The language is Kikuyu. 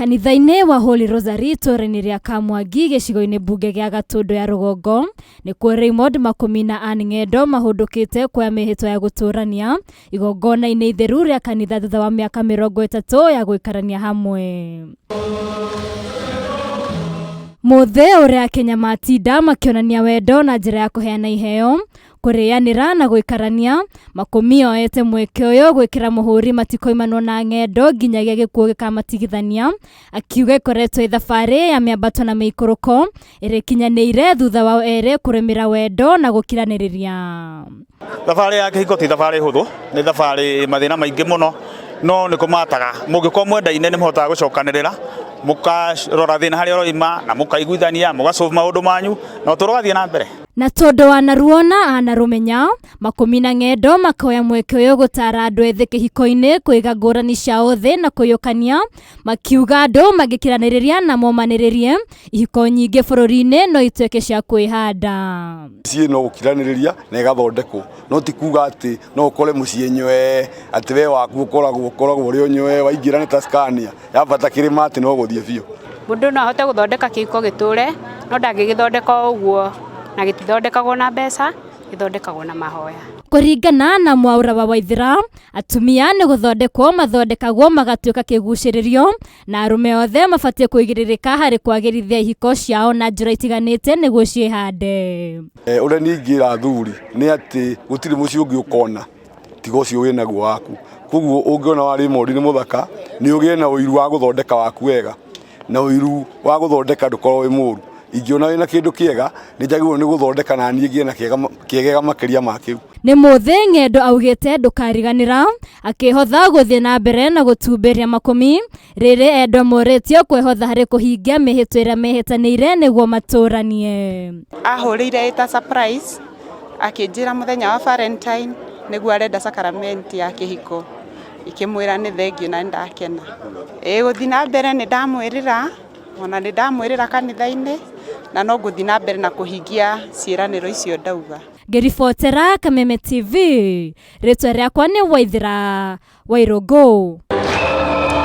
Kanitha-inĩ wa Holy Rosary itũũra-inĩ rĩa Kamwangi gĩcigo-inĩ mbunge gĩa Gatũndũ ya rũgongo nĩkuo Raymond Makũmi na Ann Ng'endo mahũndũkĩte kuoya mĩhĩtwa ya gũtũũrania igongona-inĩ itheru rĩa kanitha thutha wa mĩaka 30 ya gũikarania hamwe. Mũthĩ ũrĩa Akenya matinda makĩonania wendo na njĩra ya kũheana iheo, kũrĩanĩra na gũikarania, Makũmi oete mweke ũyũ gwĩkĩra mũhũri matikoimanwo na ng'endo nginyagia gĩkuũ gĩkamatigithania, akiuga ĩkoretwo ĩ thabarĩ ya mĩambato na mĩikũrũko ĩrĩa ĩkinyanĩire thutha wao erĩ kũrĩmĩra wendo na gũkiranĩrĩria. Thabarĩ ya kĩhiko ti thabarĩ hũthũ, nĩ thabarĩ mathĩna maingĩ mũno, no nĩ kũmataga. Mũngĩkorwo mwendaine nĩ mũhotaga gũcokanĩrĩra, mũkarora thĩna harĩa ũroima na mũkaiguithania, mũga solve maũndũ manyu na ũtũro ũgathiĩ na mbere. Na tondũ wanaruona anarũmenya, Makũmi na Ng'endo makoya mweke ũyũ gũtara andũ ethĩ kĩhiko-inĩ kũiga ngũrani ciao thĩ na kũiyũkania, makiuga andũ mangĩkiranĩrĩria na momanĩrĩrie, ihiko nyingĩ bũrũri-inĩ no ituĩke cia kwĩhanda. Mĩciĩ no gũkiranĩrĩria na ĩgathondekwo, no ti kuga atĩ no ũkore mũciĩ nywee, atĩ we waku ũkoragwo ũkoragwo ũrĩ o nywee, waingĩra nĩ ta Scania, yambata kĩrĩma atĩ no gũthiĩ biũ. Mũndũ no ahote gũthondeka kĩhiko gĩtũre, no ndangĩgĩthondeka o ũguo, na gĩtithondekagwo na mbeca, gĩthondekagwo na mahoya. Kũringana na Mwaura wa Waithera, atumia nĩ gũthondekwo mathondekagwo magatuĩka kĩgucĩrĩrio, na arũme othe mabatiĩ kũigĩrĩrĩka harĩ kwagĩrithia ihiko ciao na njĩra itiganĩte nĩguo ciĩhande. Ũrĩa niĩ ingĩra athuri nĩ atĩ gũtirĩ mũciĩ ũngĩ ũkona tiga ũcio wĩ naguo waku. Koguo ũngĩona wa Raymond nĩ mũthaka, nĩ ũgĩe na ũiru wa gũthondeka waku wega, na ũiru wa gũthondeka ndũkorwo wĩ mũru. Ingĩona wĩna kĩndũ kĩega, nĩ njagĩrĩirwo nĩ gũthondeka na niĩ ngĩe na kĩegega makĩria ma kĩu. Nĩ mũthĩ Ng'endo augĩte ndũkariganĩra, akĩhotha gũthiĩ na mbere na gũtumberia Makũmi, rĩrĩ endwa morĩtio kwĩhotha harĩ kũhingia mĩhĩtwa ĩrĩa mehĩtanĩire nĩguo matũranie. Ahũrĩire ĩta surprise akĩnjĩra mũthenya wa Valentine nĩguo arenda sacrament ya kĩhiko, ngĩkĩmwĩra nĩ thengiũ na nĩndakena. Ĩĩ gũthiĩ na mbere nĩ ndamwĩrĩra, ona nĩ ndamwĩrĩra kanitha-inĩ na no ngũthiĩ na mbere na kũhingia ciĩranĩro icio ndauga. Ngĩribotera Kameme TV, rĩtwa rĩakwa nĩ Waithera Wairũngũ.